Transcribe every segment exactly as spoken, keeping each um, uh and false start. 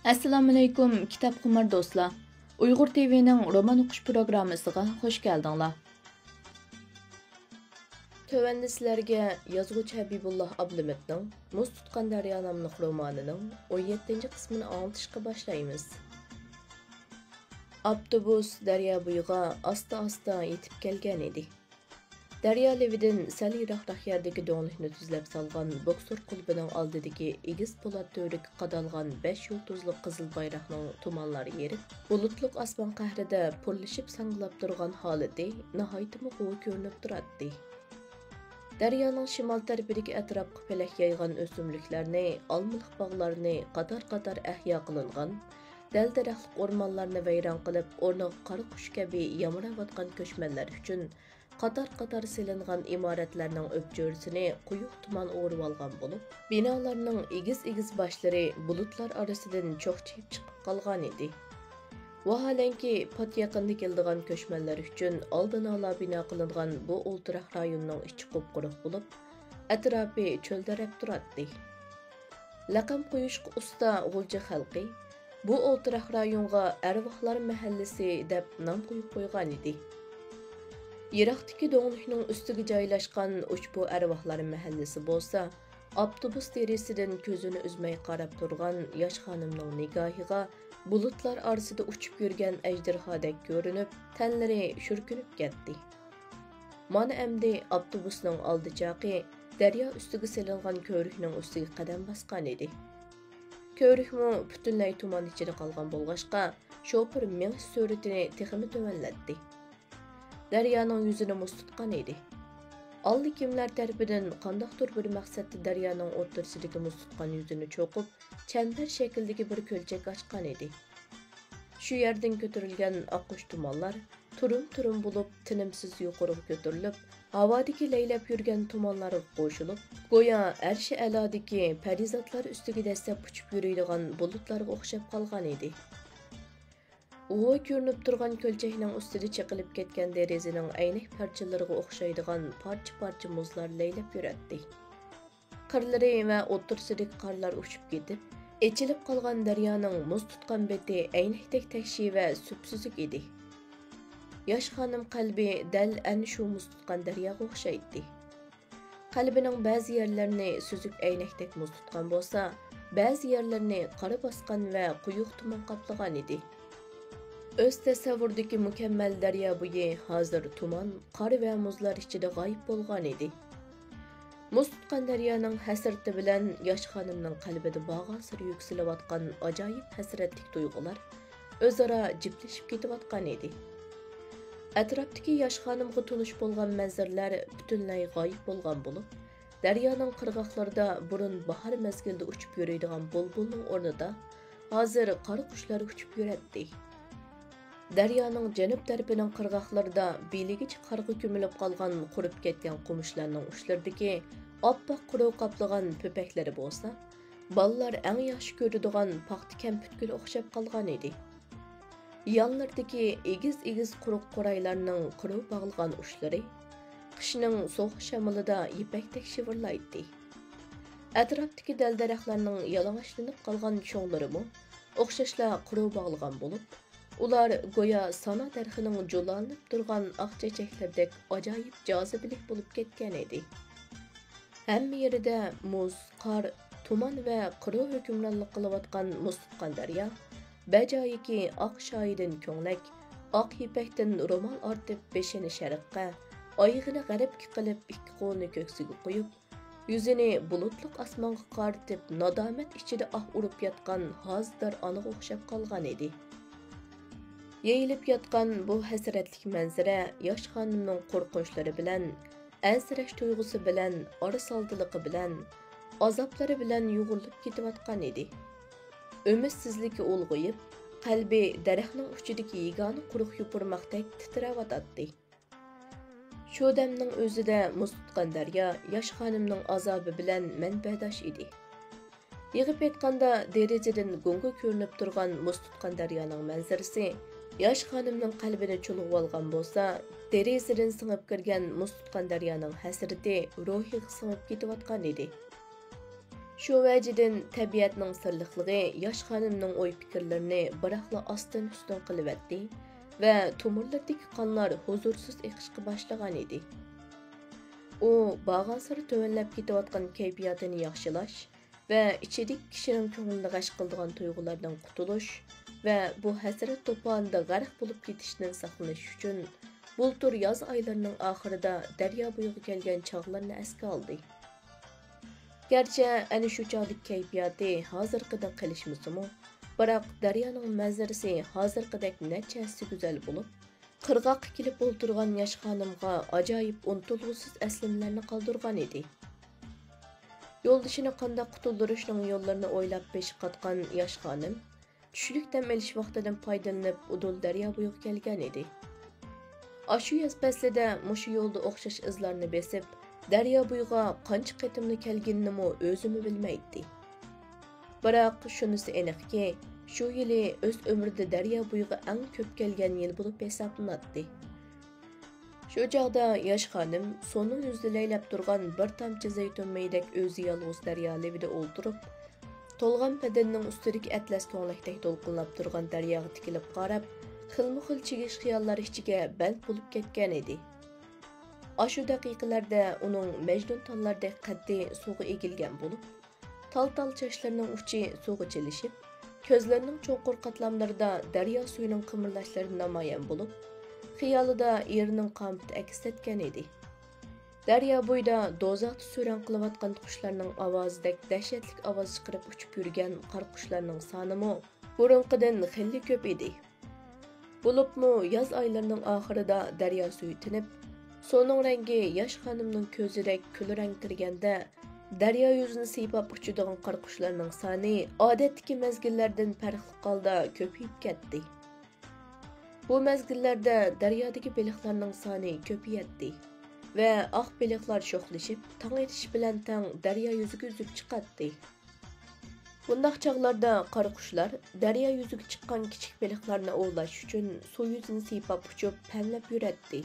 ئەسسالامۇئەلەيكۇم، كىتابخۇمار دوستلار! ئۇيغۇر تىۋىنىڭ رومان ئوقۇش پروگراممىسىغا خۇش كەلدىڭلار. تۆۋەندە سىلەرگە يازغۇچى ھەبىبۇللا ئابلىمىتنىڭ مۇز تۇتقان دەريا ناملىق رومانىنىڭ ئون يەتتىنچى قىسمىنى ئاڭلىتىشقا باشلايمىز. ئاپتوبۇس دەريا بويىغا ئاستا-ئاستا يېتىپ كەلگەن ئىدى. دەريا لېۋىدىن سەل يىراقراق يەردىكى دۆڭلۈكنى تۈزلەپ سالغان بوكسور كۇلۇبىنىڭ ئالدىدىكى ئېگىز پولات تۈۋرۈككە قادالغان بەش يۇلتۇزلۇق قىزىل بايراقنىڭ تۇمانلار يېرىپ، بۇلۇتلۇق ئاسمان قەھرىدە پۇرلىشىپ ساڭگىلاپ تۇرغان ھالىتى ناھايىتىمۇ غۇۋا كۆرۈنۈپ تۇراتتى. دەريانىڭ شىمال تەرىپىدىكى ئەتراپقا پەلەك يايغان ئۆسۈملۈكلەرنى، ئالمىلىق باغلارنى، قاتار-قاتار ئەھيا قىلىنغان دەل-دەرەخلىك ئورمانلارنى ۋەيران قىلىپ، ئورنىغا قارا قۇش كەبى يامراۋاتقان كۆچمەنلەر ئۈچۈن قاتار-قاتار سېلىنغان ئىمارەتلەرنىڭ ئۆپچۆرىسىنى قويۇق تۇمان ئورىۋالغان بولۇپ، بىنالارنىڭ ئېگىز-ئېگىز باشلىرى بۇلۇتلار ئارىسىدىن چوقچىيىپ چىقىپ قالغانىدى. ۋاھالەنكى، پات يېقىندا كېلىدىغان كۆچمەنلەر ئۈچۈن ئالدىنئالا بىنا قىلىنغان بۇ ئولتۇراق رايونىنىڭ ئىچى قۇپقۇرۇق بولۇپ، ئەتراپى چۆلدەرەپ تۇراتتى. لەقەم قويۇشقا ئۇستا غۇلجا خەلقى بۇ ئولتۇراق رايونغا ئەرۋاھلار مەھەللىسى دەپ نام قويۇپ قويغانىدى. يىراقتىكى دۆڭلۈكنىڭ ئۈستىگە جايلاشقان ئۇشبۇ ئەرۋاھلار مەھەللىسى بولسا، ئاپتوبۇس دېرىزىسىدىن كۆزىنى ئۈزمەي قاراپ تۇرغان ياش خانىمنىڭ نىگاھىغا بۇلۇتلار ئارىسىدا ئۇچۇپ يۈرگەن ئەجدىھادەك كۆرۈنۈپ، تەنلىرى شۈركۈنۈپ كەتتى. مانا ئەمدى ئاپتوبۇسنىڭ ئالدى چاقى دەريا ئۈستىگە سېلىنغان كۆۋرۈكنىڭ ئۈستىگە قەدەم باسقانىدى. كۆۋرۈكمۇ پۈتۈنلەي تۇمان ئىچىدە قالغان بولغاچقا، شوپۇر مېڭىش سۈرئىتىنى تېخىمۇ تۆۋەنلەتتى. دەريانىڭ يۈزىنى مۇز تۇتقان ئىدى. ئاللىكىملەر تەرىپىدىن قانداقتۇر بىر مەقسەتتە دەريانىڭ ئوتتۇرىسىدىكى مۇز تۇتقان يۈزىنى چوقۇپ، چەمبەر شەكلىدىكى بىر كۆلچەك ئاچقان ئىدى. شۇ يەردىن كۆتۈرۈلگەن ئاققۇچ تۇمانلار تۇرۇم-تۇرۇم بولۇپ، تىنىمسىز يۇقىرىغا كۆتۈرۈلۈپ، ھاۋادىكى لەيلەپ يۈرگەن تۇمانلارغا قوشۇلۇپ، گويا ئەرشى ئەلادىكى پەرىزاتلار ئۈستىگە دەسسەپ ئۇچۇپ يۈرىدىغان بۇلۇتلارغا ئوخشاپ قالغان ئىدى. ئۇۋا كۆرۈنۈپ تۇرغان كۆلچەكنىڭ ئۈستىدە چېقىلىپ كەتكەن دېرىزىنىڭ ئەينەك پارچىلىرىغا ئوخشايدىغان پارچە-پارچە مۇزلار لەيلەپ يۈرەتتى. قىرلىرى ۋە ئوتتۇرىسىدىكى قارلار ئۇچۇپ كېتىپ، ئېچىلىپ قالغان دەريانىڭ مۇز تۇتقان بېتى ئەينەكتەك تەكشى ۋە سۈپسۈزۈك ئىدى. ياش خانىم قەلبى دەل ئەنە شۇ مۇز تۇتقان دەرياغا ئوخشايتتى. قەلبىنىڭ بەزى يەرلىرىنى سۈزۈك ئەينەكتەك مۇز تۇتقان بولسا، بەزى يەرلىرىنى قار باسقان ۋە قويۇق تۇمان قاپلىغان ئىدى. ئۆز تەسەۋۋۇرىدىكى مۇكەممەل دەريا بويى ھازىر تۇمان، قار ۋە مۇزلار ئىچىدە غايىب بولغان ئىدى. مۇز تۇتقان دەريانىڭ ھەسرىتى بىلەن ياش خانىمنىڭ قەلبىدە بارغانسېرى يۈكسىلىۋاتقان ئاجايىپ ھەسرەتلىك تۇيغۇلار ئۆزئارا جىپلىشىپ كېتىۋاتقان ئىدى. ئەتراپتىكى ياش خانىمغا تونۇش بولغان مەنزىرىلەر پۈتۈنلەي غايىب بولغان بولۇپ، دەريانىڭ قىرغاقلىرىدا بۇرۇن باھار مەزگىلىدە ئۇچۇپ يۈرىدىغان بۇلبۇلنىڭ ئورنىدا ھازىر قارا قۇشلار ئۇچۇپ يۈرەتتى. دەريانىڭ جەنۇب تەرىپىنىڭ قىرغاقلىرىدا بېلىگىچە قارغا كۆمۈلۈپ قالغان قۇرۇپ كەتكەن قومۇشلارنىڭ ئۇچلىرىدىكى ئاپئاق قۇرۇ قاپلىغان پۆپەكلىرى بولسا، بالىلار ئەڭ ياخشى كۆرىدىغان پاختا كەمپۈتكىگە ئوخشاپ قالغان ئىدى. يانلىرىدىكى ئېگىز-ئېگىز قۇرۇق قورايلارنىڭ قۇرۇ باغلىغان ئۇچلىرى قىشنىڭ سوغۇق شامىلىدا يىپەكتەك شىۋىرلايتتى. ئەتراپتىكى دەل-دەرەخلەرنىڭ يالىڭاچلىنىپ قالغان چوڭلىرىمۇ ئوخشاشلا قۇرۇ باغلىغان بولۇپ، ئۇلار گويا سانا دەرىخىنىڭ جۇلالىنىپ تۇرغان ئاق چېچەكلىرىدەك ئاجايىپ جاذىبىلىك بولۇپ كەتكەن ئىدى. ھەممە يېرىدە مۇز، قار، تۇمان ۋە قىرو ھۆكۈمرانلىق قىلىۋاتقان مۇز تۇتقان دەريا، بەجايىكى ئاق شايىدىن كۆڭلەك، ئاق يىپەكتىن رومال ئارتىپ بېشىنى شەرققە، ئايىغىنى غەربكە قىلىپ ئىككى قولىنى كۆكسىگە قويۇپ، يۈزىنى بۇلۇتلۇق ئاسمانغا قارىتىپ نادامەت ئىچىدە ئاھ ئۇرۇپ ياتقان ھازىدار ئانىغا ئوخشاپ قالغان ئىدى. يېيىلىپ ياتقان بۇ ھەسرەتلىك مەنزىرە ياش خانىمنىڭ قورقۇنچلىرى بىلەن، ئەنسىرەش تۇيغۇسى بىلەن، ئارىسالدىلىقى بىلەن، ئازابلىرى بىلەن يۇغۇرۇلۇپ كېتىۋاتقان ئىدى. ئۈمىدسىزلىكى ئۇلغىيىپ، قەلبى دەرەخنىڭ ئۇچىدىكى يېگانە قۇرۇق يوپۇرماقتەك تىترەۋاتاتتى. شۇ دەمنىڭ ئۆزىدە مۇز تۇتقان دەريا ياش خانىمنىڭ ئازابى بىلەن مەنبەداش ئىدى. يىغىپ ئېيتقاندا، دېرىزىدىن گۇڭگا كۆرۈنۈپ تۇرغان مۇز تۇتقان دەريانىڭ مەنزىرىسى ياش خانىمنىڭ قەلبىنى چۇلغىۋالغان بولسا، دېرىزىدىن سىڭىپ كىرگەن مۇز تۇتقان دەريانىڭ ھەسرىتى روھىغا سىڭىپ كېتىۋاتقان ئىدى. شۇ ۋەجىدىن تەبىئەتنىڭ سىرلىقلىقى ياش خانىمنىڭ ئوي-پىكىرلىرىنى بىراقلا ئاستىن-ئۈستۈن قىلىۋەتتى ۋە تومۇرلىرىدىكى قانلار ھۇزۇرسىز ئېقىشقا باشلىغانىدى. ئۇ بارغانسېرى تۆۋەنلەپ كېتىۋاتقان كەيپىياتىنى ياخشىلاش ۋە ئىچىدىكى كىشىنىڭ كۆڭلىنى غەش قىلىدىغان تۇيغۇلاردىن قۇتۇلۇش ۋە بۇ ھەسرەت توپانىدا غەرق بولۇپ كېتىشتىن ساقلىنىش ئۈچۈن، بۇلتۇر ياز ئايلىرىنىڭ ئاخىرىدا دەريا بويىغا كەلگەن چاغلىرىنى ئەسكە ئالدى. گەرچە ئەنە شۇ چاغدىكى كەيپىياتى ھازىرقىدەك قېلىشمىسىمۇ، بىراق دەريانىڭ مەنزىرىسى ھازىرقىدەك نەچچە ھەسسە گۈزەل بولۇپ، قىرغاققا كېلىپ ئولتۇرغان ياش خانىمغا ئاجايىپ ئۇنتۇلغۇسىز ئەسلىمىلەرنى قالدۇرغانىدى. يولدىشىنى قانداق قۇتۇلدۇرۇشنىڭ يوللىرىنى ئويلاپ بېشى قاتقان ياش خانىم، چۈشلۈك دەم ئېلىش ۋاقتىدىن پايدىلىنىپ، ئۇدۇل دەريا بويىغا كەلگەنىدى. ئاشۇ ياز پەسلىدە مۇشۇ يولدا ئوخشاش ئىزلارنى بېسىپ، دەريا بويىغا قانچە قېتىملا كەلگىنىنىمۇ ئۆزىمۇ بىلمەيتتى. بىراق شۇنىسى ئېنىقكى، شۇ يىلى ئۆز ئۆمرىدە دەريا بويىغا ئەڭ كۆپ كەلگەن يىل بولۇپ ھېسابلىناتتى. شۇ چاغدا ياش خانىم سۇنىڭ يۈزىدە لەيلەپ تۇرغان بىر تامچە زەيتۇن مېيىدەك ئۆزى يالغۇز دەريا لېۋىدە ئولتۇرۇپ، تولغان بەدىنىنىڭ ئۈستىدىكى ئەتلەس كۆڭلەكتەك دولقۇنلاپ تۇرغان دەرياغا تىكىلىپ قاراپ، خىلمۇ خىل چىگىش خىياللار ئىچىگە بەند بولۇپ كەتكەنىدى. ئاشۇ دەقىقىلەردە ئۇنىڭ مەجنۇن تاللاردەك قەددى سۇغا ئېگىلگەن بولۇپ، تال-تال چاچلىرىنىڭ ئۇچى سۇغا چىلىشىپ، كۆزلىرىنىڭ چوڭقۇر قاتلاملىرىدا دەريا سۈيىنىڭ قىمىرلاشلىرى نامايان بولۇپ، خىيالىدا ئېرىنىڭ قامىتى ئەكس ئەتكەن ئىدى. دەريا بويىدا دوزاختا سۈرەن قىلىۋاتقان قۇشلارنىڭ ئاۋازىدەك دەھشەتلىك ئاۋاز چىقىرىپ ئۇچۇپ يۈرگەن قارا قۇشلارنىڭ سانىمۇ بۇرۇنقىدىن خېلى كۆپ ئىدى. بولۇپمۇ ياز ئايلىرىنىڭ ئاخىرىدا دەريا سۈيى تىنىپ، سۇنىڭ رەڭگى ياش خانىمنىڭ كۆزىدەك كۈل رەڭ كىرگەندە، دەريا يۈزىنى سىيپاپ ئۇچىدىغان قارا قۇشلارنىڭ سانى ئادەتتىكى مەزگىللەردىن پەرقلىق ھالدا كۆپىيىپ كەتتى. بۇ مەزگىللەردە دەريادىكى بېلىقلارنىڭ سانى كۆپىيەتتى ۋە ئاق بېلىقلار شوخلىشىپ، تاڭ ئېتىش بىلەن تەڭ دەريا يۈزىگە ئۈزۈپ چىقاتتى. بۇنداق چاغلاردا قارا قۇشلار دەريا يۈزىگە چىققان كىچىك بېلىقلارنى ئوۋلاش ئۈچۈن سۇ يۈزىنى سىيپاپ ئۇچۇپ، پەملەپ يۈرەتتى.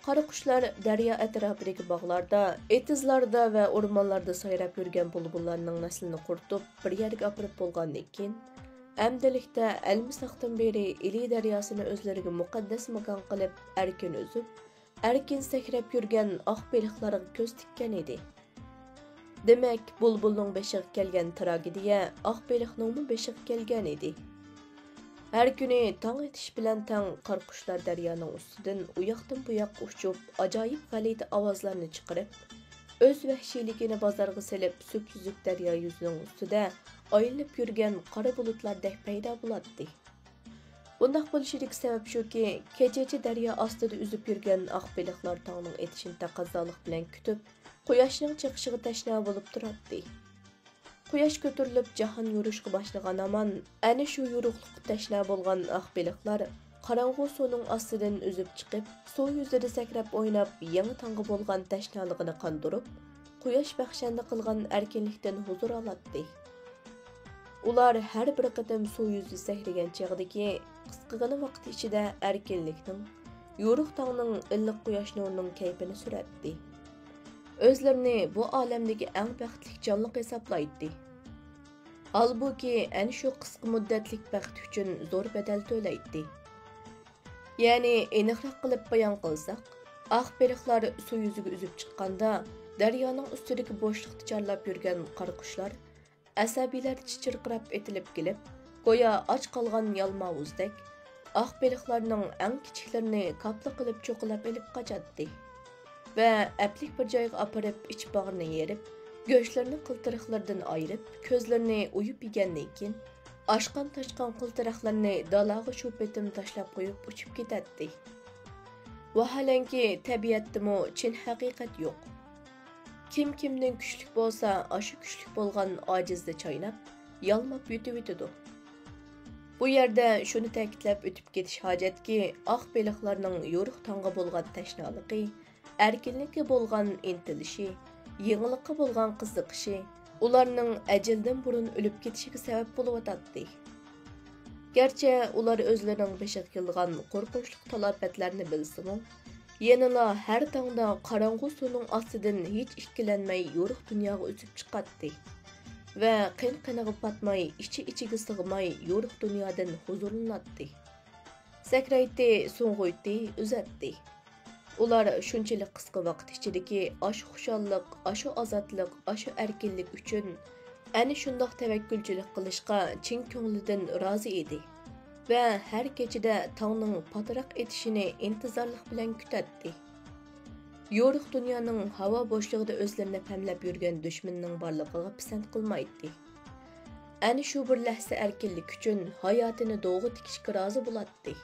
قارا قۇشلار دەريا ئەتراپىدىكى باغلاردا، ئېتىزلاردا ۋە ئورمانلاردا سايراپ يۈرگەن بۇلبۇللارنىڭ نەسلىنى قۇرۇتۇپ، بىر يەرگە ئاپىرىپ بولغاندىن كېيىن، ئەمدىلىكتە ئەلمىساقتىن بېرى ئىلى دەرياسىنى ئۆزلىرىگە مۇقەددەس ماكان قىلىپ، ئەركىن ئۈزۈپ، ئەركىن سەكرەپ يۈرگەن ئاق بېلىقلارغا كۆز تىككەن ئىدى. دېمەك، بۇلبۇلنىڭ بېشىغا كەلگەن تراگېدىيە ئاق بېلىقنىڭمۇ بېشىغا كەلگەن ئىدى. ھەر كۈنى تاڭ ئېتىش بىلەن تەڭ قارا قۇشلار دەريانىڭ ئۈستىدىن ئۇياقتىن بۇياققا ئۇچۇپ، ئاجايىپ غەلىتە ئاۋازلارنى چىقىرىپ، ئۆز ۋەھشىيلىكىنى بازارغا سېلىپ، سۈپسۈزۈك دەريا يۈزىنىڭ ئۈستىدە ئايلىنىپ يۈرگەن قارا بۇلۇتلاردەك پەيدا بولاتتى. بۇنداق بولۇشىدىكى سەۋەب شۇكى، كېچىچە دەريا ئاستىدا ئۈزۈپ يۈرگەن ئاق بېلىقلار تاڭنىڭ ئېتىشىنى تەقەززالىق بىلەن كۈتۈپ، قۇياشنىڭ چىقىشىغا تەشنا بولۇپ تۇراتتى. قۇياش كۆتۈرۈلۈپ، جاھان يورۇشقا باشلىغان ھامان، ئەنە شۇ يورۇقلۇققا تەشنا بولغان ئاق بېلىقلار قاراڭغۇ سۇنىڭ ئاستىدىن ئۈزۈپ چىقىپ، سۇ يۈزىدە سەكرەپ ئويناپ، يېڭى تاڭغا بولغان تەشنالىقىنى قاندۇرۇپ، قۇياش بەخشەندە قىلغان ئەركىنلىكتىن ھۇزۇر ئالاتتى. ئۇلار ھەر بىر قېتىم سۇ يۈزىدە سەكرىگەن چېغىدىكى قىسقىغىنە ۋاقىت ئىچىدە ئەركىنلىكنىڭ، يورۇق تاڭنىڭ، ئىللىق قۇياش نۇرىنىڭ كەيپىنى سۈرەتتى. ئۆزلىرىنى بۇ ئالەمدىكى ئەڭ بەختلىك جانلىق ھېسابلايتتى. ھالبۇكى، ئەنە شۇ قىسقا مۇددەتلىك بەخت ئۈچۈن زور بەدەل تۆلەيتتى. يەنى، ئېنىقراق قىلىپ بايان قىلساق، ئاق بېلىقلار سۇ يۈزىگە ئۈزۈپ چىققاندا، دەريانىڭ ئۈستىدىكى بوشلۇقتا چارلاپ يۈرگەن قارا قۇشلار ئەسەبىيلەرچە چىرقىراپ ئېتىلىپ كېلىپ، گويا ئاچ قالغان يالماۋۇزدەك، ئاق بېلىقلارنىڭ ئەڭ كىچىكلىرىنى كاپلا قىلىپ چوقۇلاپ ئېلىپ قاچاتتى ۋە ئەپلىك بىر جايغا ئاپىرىپ، ئىچ باغرىنى يېرىپ، گۆشلىرىنى قىلتىرىقلىرىدىن ئايرىپ، كۆزلىرىنى ئويۇپ يېگەندىن كېيىن، ئاشقان-تاشقان قىلتىرىقلىرىنى دالاغا شۇ پېتىم تاشلاپ قويۇپ ئۇچۇپ كېتەتتى. ۋاھالەنكى، تەبىئەتتىمۇ چىن ھەقىقەت يوق. كىم كىمدىن كۈچلۈك بولسا، ئاشۇ كۈچلۈك بولغان ئاجىزنى چايناپ، يالماپ يۇتۇۋېتىدۇ. بۇ يەردە شۇنى تەكىتلەپ ئۆتۈپ كېتىش ھاجەتكى، ئاق بېلىقلارنىڭ يورۇق تاڭغا بولغان تەشنالىقى، ئەركىنلىككە بولغان ئىنتىلىشى، يېڭىلىققا بولغان قىزىقىشى ئۇلارنىڭ ئەجەلدىن بۇرۇن ئۆلۈپ كېتىشىگە سەۋەب بولۇۋاتاتتى. گەرچە ئۇلار ئۆزلىرىنىڭ بېشىغا كېلىدىغان قورقۇنچلۇق تالاپەتلەرنى بىلسىمۇ، يەنىلا ھەر تاڭدا قاراڭغۇ سۇنىڭ ئاستىدىن ھېچ ئىككىلەنمەي يورۇق دۇنياغا ئۈزۈپ چىقاتتى. ۋە قېن-قېنىغا پاتماي، ئىچى-ئىچىگە سىغماي، يورۇق دۇنيادىن ھۇزۇرلىناتتى. سەكرەيتتى، سوڭغۇيتتى، ئۈزەتتى. ئۇلار شۇنچىلىك قىسقا ۋاقىت ئىچىدىكى ئاشۇ خۇشاللىق، ئاشۇ ئازادلىق، ئاشۇ ئەركىنلىك ئۈچۈن ئەنە شۇنداق تەۋەككۈلچىلىك قىلىشقا چىن كۆڭلىدىن رازى ئىدى ۋە ھەر كېچىدە تاڭنىڭ پاتراق ئېتىشىنى ئىنتىزارلىق بىلەن كۈتەتتى. يورۇق دۇنيانىڭ ھاۋا بوشلۇقىدا ئۆزلىرىنى پەملەپ يۈرگەن دۈشمىنىنىڭ بارلىقىغا پىسەنت قىلمايتتى. ئەنە شۇ بىر لەھزە ئەركىنلىك ئۈچۈن ھاياتىنى دوغا تىكىشكە رازى بولاتتى.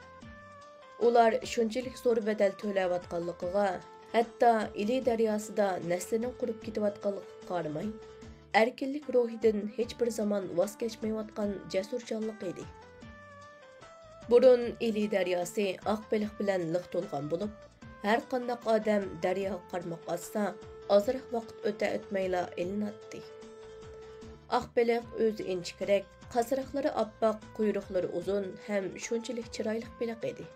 ئۇلار شۇنچىلىك زور بەدەل تۆلەۋاتقانلىقىغا، ھەتتا ئىلى دەرياسىدا نەسلىنىڭ قۇرۇپ كېتىۋاتقانلىقىغا قارىماي، ئەركىنلىك روھىدىن ھېچبىر زامان ۋاز كەچمەيۋاتقان جەسۇر جانلىق ئىدى. بۇرۇن ئىلى دەرياسى ئاق بېلىق بىلەن لىق تولغان بولۇپ، ھەر قانداق ئادەم دەرياغا قارماق ئاتسا، ئازراق ۋاقىت ئۆتە-ئۆتمەيلا ئىلىناتتى. ئاق بېلىق ئۆزى ئىنچىكىرەك، قاسراقلىرى ئاپئاق، قۇيرۇقلىرى ئۇزۇن ھەم شۇنچىلىك چىرايلىق بېلىق ئىدى.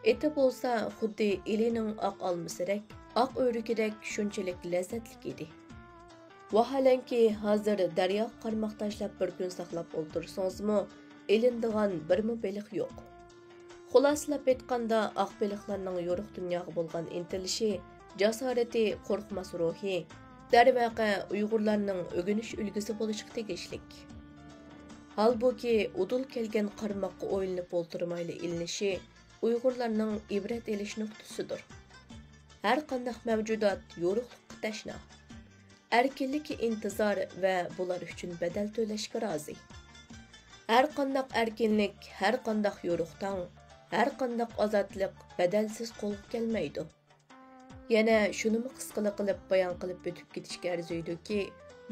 ئېتى بولسا خۇددى ئىلىنىڭ ئاق ئالمىسىدەك، ئاق ئۆرۈكىدەك شۇنچىلىك لەززەتلىك ئىدى. ۋاھالەنكى، ھازىر دەرياغا قارماق تاشلاپ بىر كۈن ساقلاپ ئولتۇرسىڭىزمۇ، ئېلىنىدىغان بىرمۇ بېلىق يوق. خۇلاسىلاپ ئېيتقاندا، ئاق بېلىقلارنىڭ يورۇق دۇنياغا بولغان ئىنتىلىشى، جاسارىتى، قورقماس روھى، دەرۋەقە، ئۇيغۇرلارنىڭ ئۆگىنىش ئۈلگىسى بولۇشقا تېگىشلىك. ھالبۇكى، ئۇدۇل كەلگەن قارماققا ئويلىنىپ ئولتۇرمايلا ئېلىنىشى ئۇيغۇرلارنىڭ ئىبرەت ئېلىش نۇقتىسىدۇر. ھەر قانداق مەۋجۇدات يورۇقلۇققا تەشنا. ئەركىنلىككە ئىنتىزار ۋە بۇلار ئۈچۈن بەدەل تۆلەشكە رازى. ھەر قانداق ئەركىنلىك، ھەر قانداق يورۇق تاڭ، ھەر قانداق ئازادلىق بەدەلسىز قولغا كەلمەيدۇ. يەنە شۇنىمۇ قىسقىلا قىلىپ بايان قىلىپ ئۆتۈپ كېتىشكە ئەرزىيدۇكى،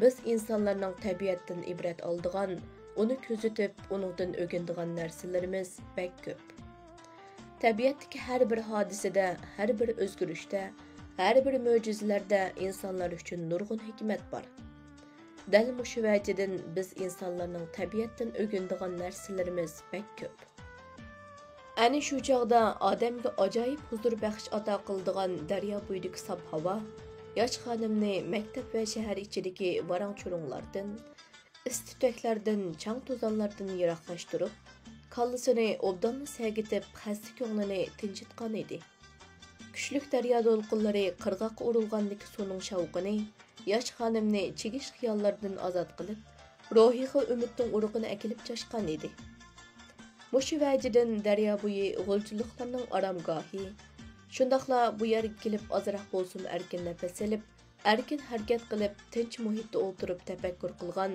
بىز ئىنسانلارنىڭ تەبىئەتتىن ئىبرەت ئالىدىغان، ئۇنى كۆزىتىپ، ئۇنىڭدىن ئۆگىنىدىغان نەرسىلىرىمىز بەك كۆپ. تەبىئەتتىكى ھەر بىر ھادىسىدە، ھەر بىر ئۆزگىرىشتە، ھەر بىر مۆجىزىلەردە ئىنسانلار ئۈچۈن نۇرغۇن ھېكمەت بار. دەل مۇشۇ ۋەجىدىن بىز ئىنسانلارنىڭ تەبىئەتتىن ئۆگىنىدىغان نەرسىلىرىمىز بەك كۆپ. ئەنە شۇ چاغدا ئادەمگە ئاجايىپ ھۇزۇر بەخش ئاتا قىلىدىغان دەريا بويىدىكى ساپ ھاۋا ياش خانىمنى مەكتەپ ۋە شەھەر ئىچىدىكى ۋاراڭ-چۇرۇڭلاردىن، ئىس-تۈتەكلەردىن، چاڭ-توزانلاردىن يىراقلاشتۇرۇپ، كاللىسىنى ئوبدانلا سەگىتىپ، خەستە كۆڭلىنى تىنچىتقان ئىدى. كۈچلۈك دەريا دولقۇنلىرى قىرغاققا ئۇرۇلغاندىكى سۇنىڭ شاۋقۇنى ياش خانىمنى چىگىش خىياللىرىدىن ئازاد قىلىپ، روھىغا ئۈمىدنىڭ ئۇرۇقىنى ئەكېلىپ چاچقان ئىدى. مۇشۇ ۋەجىدىن دەريا بويى غۇلجىلىقلارنىڭ ئارامگاھى، شۇنداقلا بۇ يەرگە كېلىپ ئازراق بولسىمۇ ئەركىن نەپەس ئېلىپ، ئەركىن ھەرىكەت قىلىپ، تىنچ مۇھىتتا ئولتۇرۇپ تەپەككۇر قىلغان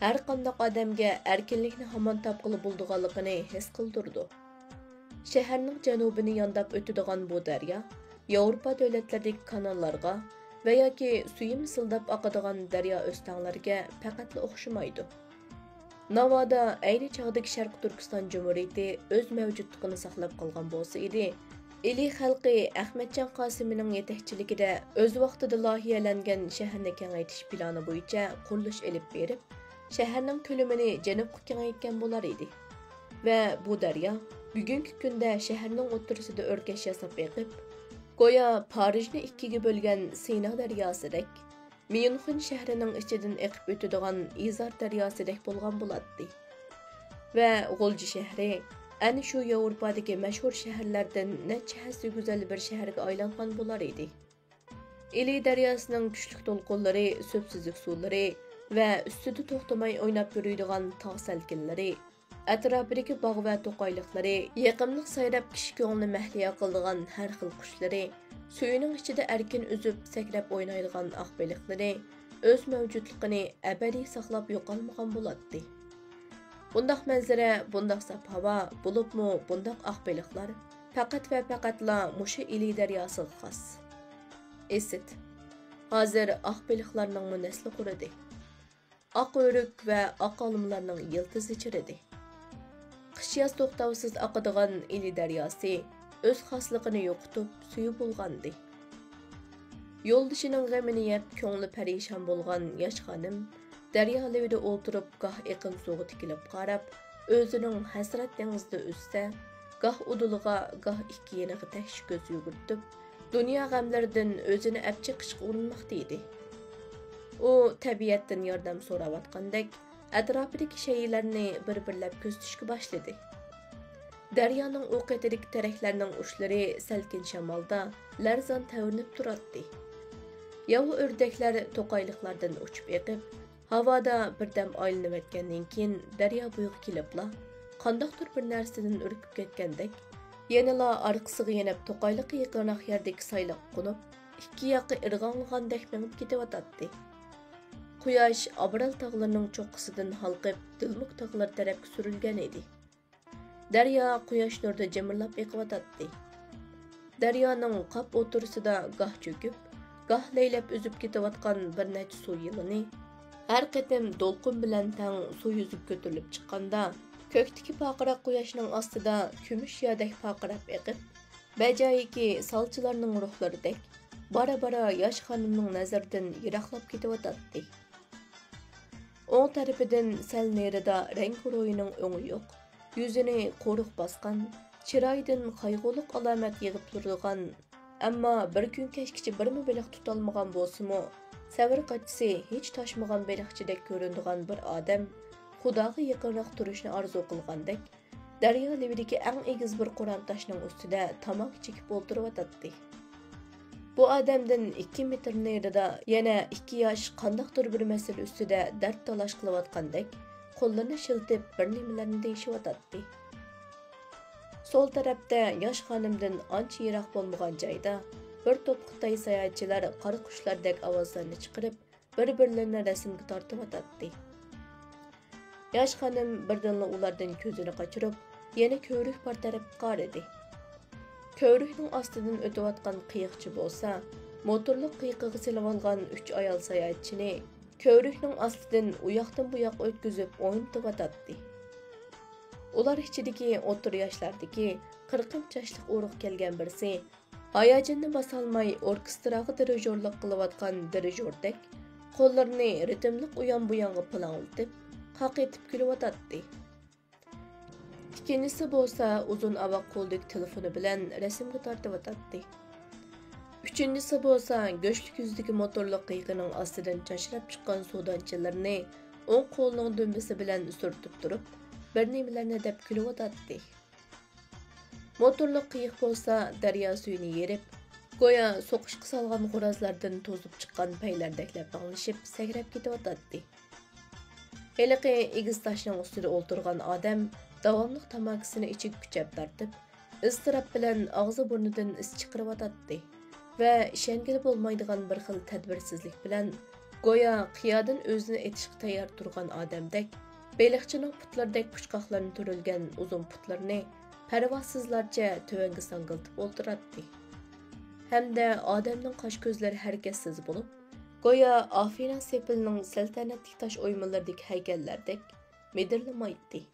ھەر قانداق ئادەمگە ئەركىنلىكنى ھامان تاپقىلى بولىدىغانلىقىنى ھېس قىلدۇرىدۇ. شەھەرنىڭ جەنۇبىنى يانداپ ئۆتىدىغان بۇ دەريا ياۋروپا دۆلەتلىرىدىكى كاناللارغا ۋە ياكى سۈيى مىسىلداپ ئاقىدىغان دەريا ئۆستەڭلەرگە پەقەتلا ئوخشىمايدۇ. ناۋادا ئەينى چاغدىكى شەرقىي تۈركىستان جۇمھۇرىيىتى ئۆز مەۋجۇتلۇقىنى ساقلاپ قالغان بولسا ئىدى، ئىلى خەلقى ئەخمەتجان قاسىمىنىڭ يېتەكچىلىكىدە ئۆز ۋاقتىدا لايىھەلەنگەن شەھەرنى كېڭەيتىش پىلانى بويىچە قۇرۇلۇش ئېلىپ بېرىپ، شەھەرنىڭ كۆلىمىنى جەنۇبقا كېڭەيتكەن بولار ئىدى. ۋە بۇ دەريا بۈگۈنكى كۈندە شەھەرنىڭ ئوتتۇرىسىدا ئۆركەش ياساپ ئېقىپ، گويا پارىژنى ئىككىگە بۆلگەن سىنا دەرياسىدەك، ميۇنخېن شەھىرىنىڭ ئىچىدىن ئېقىپ ئۆتىدىغان ئىزار دەرياسىدەك بولغان بولاتتى. ۋە غۇلجا شەھىرى ئەنە شۇ ياۋروپادىكى مەشھۇر شەھەرلەردىن نەچچە ھەسسە گۈزەل بىر شەھەرگە ئايلانغان بولار ئىدى. ئىلى دەرياسىنىڭ كۈچلۈك دولقۇنلىرى، سۈپسۈزۈك سۇلىرى ۋە ئۈستىدە توختىماي ئويناپ يۈرىدىغان تاغ سەلكىنلىرى، ئەتراپىدىكى باغ ۋە توقايلىقلىرى، يېقىملىق سايراپ كىشى كۆڭلىنى مەھلىيا قىلىدىغان ھەر خىل قۇشلىرى، سۈيىنىڭ ئىچىدە ئەركىن ئۈزۈپ، سەكرەپ ئوينايدىغان ئاق بېلىقلىرى ئۆز مەۋجۇتلۇقىنى ئەبەدىي ساقلاپ يوقالمىغان بولاتتى. بۇنداق مەنزىرە، بۇنداق ساپ ھاۋا، بولۇپمۇ بۇنداق ئاق بېلىقلار پەقەت ۋە پەقەتلا مۇشۇ ئىلى دەرياسىغا خاس. ئىسىت. ھازىر ئاق بېلىقلارنىڭمۇ نەسلى قۇرۇدى. ئاق ئۆرۈك ۋە ئاق ئالمىلارنىڭ يىلتىزى چىرىدى. قىش-ياز توختاۋسىز ئاقىدىغان ئىلى دەرياسى ئۆز خاسلىقىنى يوقىتىپ، سۈيى بۇلغاندى. يولدىشىنىڭ غېمىنى يەپ، كۆڭلى پەرىشان بولغان ياش خانىم دەريا لېۋىدە ئولتۇرۇپ، گاھ ئېقىن سۇغا تىكىلىپ قاراپ، ئۆزىنىڭ ھەسرەت دېڭىزىدا ئۈزسە، گاھ ئۇدۇلىغا، گاھ ئىككى يېنىغا تەكشى كۆز يۈگۈرتۈپ، دۇنيا غەملىرىدىن ئۆزىنى ئەپ چىقىشقا ئۇرۇنماقتا ئىدى. ئۇ تەبىئەتتىن ياردەم سوراۋاتقاندەك، ئەتراپىدىكى شەيئىلەرنى بىر-بىرلەپ كۆزىتىشكە باشلىدى. دەريانىڭ ئۇ قېتىدىكى تېرەكلەرنىڭ ئۇچلىرى سەلكىن شامالدا لەرزان تەۋرىنىپ تۇراتتى. ياۋا ئۆردەكلەر توقايلىقلاردىن ئۇچۇپ ئېقىپ، ھاۋادا بىردەم ئايلىنىۋەتكەندىن كېيىن، دەريا بويىغا كېلىپلا، قانداقتۇر بىر نەرسىدىن ئۈركۈپ كەتكەندەك، يەنىلا ئارقىسىغا يېنىپ، توقايلىققا يېقىنراق يەردىكى سايلىققا قونۇپ، ئىككى ياققا ئىرغاڭلىغاندەك مېڭىپ كېتىۋاتاتتى. قۇياش ئابرال تاغلىرىنىڭ چوققىسىدىن ھالقىپ، دىلمۇك تاغلىرى تەرەپكە سۈرۈلگەن ئىدى. دەريا قۇياش نۇرىدا جىمىرلاپ ئېقىۋاتاتتى. دەريانىڭ قاپ ئوتتۇرىسىدا گاھ چۆكۈپ، گاھ لەيلەپ ئۈزۈپ كېتىۋاتقان بىر نەچچە سۇ يىلىنى، ھەر قېتىم دولقۇن بىلەن تەڭ سۇ يۈزىگە كۆتۈرۈلۈپ چىققاندا، كۆكتىكى پارقىراق قۇياشنىڭ ئاستىدا كۈمۈش ياردەك پارقىراپ ئېقىپ، بەجايىكى سالچىلارنىڭ روھلىرىدەك، بارا-بارا ياش خانىمنىڭ نەزىرىدىن يىراقلاپ كېتىۋاتاتتى. ئوڭ تەرىپىدىن سەل نېرىدا رەڭگىرويىنىڭ ئۆڭى يوق، يۈزىنى قورۇق باسقان، چىرايىدىن قايغۇلۇق ئالامەت يېغىپ تۇرىدىغان، ئەمما بىر كۈن كەچكىچە بىرمۇ بېلىق تۇتالمىغان بولسىمۇ، سەۋر قاچىسى ھېچ تاشمىغان بېلىقچىدەك كۆرۈنىدىغان بىر ئادەم خۇداغا يېقىنراق تۇرۇشنى ئارزۇ قىلغاندەك، دەريا لېۋىدىكى ئەڭ ئېگىز بىر قورام تاشنىڭ ئۈستىدە تاماكا چېكىپ ئولتۇرۇۋاتاتتى. بۇ ئادەمدىن ئىككى مېتىر نېرىدا يەنە ئىككى ياش قانداقتۇر بىر مەسىلە ئۈستىدە دەرد تالاش قىلىۋاتقاندەك، قوللىرىنى شىلتىپ، بىر نېمىلەرنى دېيىشىۋاتاتتى. سول تەرەپتە ياش خانىمدىن ئانچە يىراق بولمىغان جايدا بىر توپ خىتاي ساياھەتچىلەر قارا قۇشلاردەك ئاۋازلارنى چىقىرىپ، بىر-بىرلىرىنى رەسىمگە تارتىۋاتاتتى. ياش خانىم بىردىنلا ئۇلاردىن كۆزىنى قاچۇرۇپ، يەنە كۆۋرۈك بار تەرەپكە قارىدى. كۆۋرۈكنىڭ ئاستىدىن ئۆتۈۋاتقان قېيىقچى بولسا، موتورلۇق قېيىقىغا سېلىۋالغان ئۈچ ئايال ساياھەتچىنى كۆۋرۈكنىڭ ئاستىدىن ئۇياقتىن بۇياققا ئۆتكۈزۈپ ئوينىتىۋاتاتتى. ئۇلار ئىچىدىكى ئوتتۇرا ياشلاردىكى قىرىقىنچ ياشلىق ئۇرۇققا كەلگەن بىرسى، ھاياجىنىنى باسالماي ئوركېستراغا دىرىژورلۇق قىلىۋاتقان دىرىژوردەك، قوللىرىنى رىتىملىق ئۇيان-بۇيانغا پىلاڭلىتىپ، قاقىتىپ كۈلۈۋاتاتتى. ئىككىنچىسى بولسا ئۇزۇن ئاۋاق قولىدىكى تېلېفونى بىلەن رەسىمگە تارتىۋاتاتتى. ئۈچىنچىسى بولسا گۆشلۈك يۈزىدىكى موتورلۇق قېيىقىنىڭ ئاستىدىن چاچراپ چىققان سۇ دانچىلىرىنى ئوڭ قولىنىڭ دۈمبىسى بىلەن سۈرتۈپ تۇرۇپ، بىر نېمىلەرنى دەپ كۈلۈۋاتاتتى. موتورلۇق قېيىق بولسا دەريا سۈيىنى يېرىپ، گويا سوقۇشقا سالغان خورازلاردىن توزۇپ چىققان پەيلەردەك لەپىڭلىشىپ سەكرەپ كېتىۋاتاتتى. ھېلىقى ئېگىز تاشنىڭ ئۈستىدە ئولتۇرغان ئادەم داۋاملىق تاماكىسىنى ئىچىگە كۈچەپ تارتىپ، ئىزتىراپ بىلەن ئاغزى بۇرنىدىن ئىس چىقىرىۋاتاتتى ۋە ئىشەنگىلى بولمايدىغان بىر خىل تەدبىرسىزلىك بىلەن، گويا قىيادىن ئۆزىنى ئېتىشقا تەييار تۇرغان ئادەمدەك، بېلىقچىنىڭ پۇتلىرىدەك پۇچقاقلاردىن تۈرۈلگەن ئۇزۇن پۇتلىرىنى پەرۋاسىزلارچە تۆۋەنگە ساڭگىلىتىپ ئولتۇراتتى. ھەمدە ئادەمنىڭ قاش-كۆزلىرى ھەرىكەتسىز بولۇپ، گويا ئافىنا سېپىلنىڭ سەلتەنەتلىك تاش ئويمىلىرىدىكى ھەيكەللەردەك مىدىرلىمايتتى.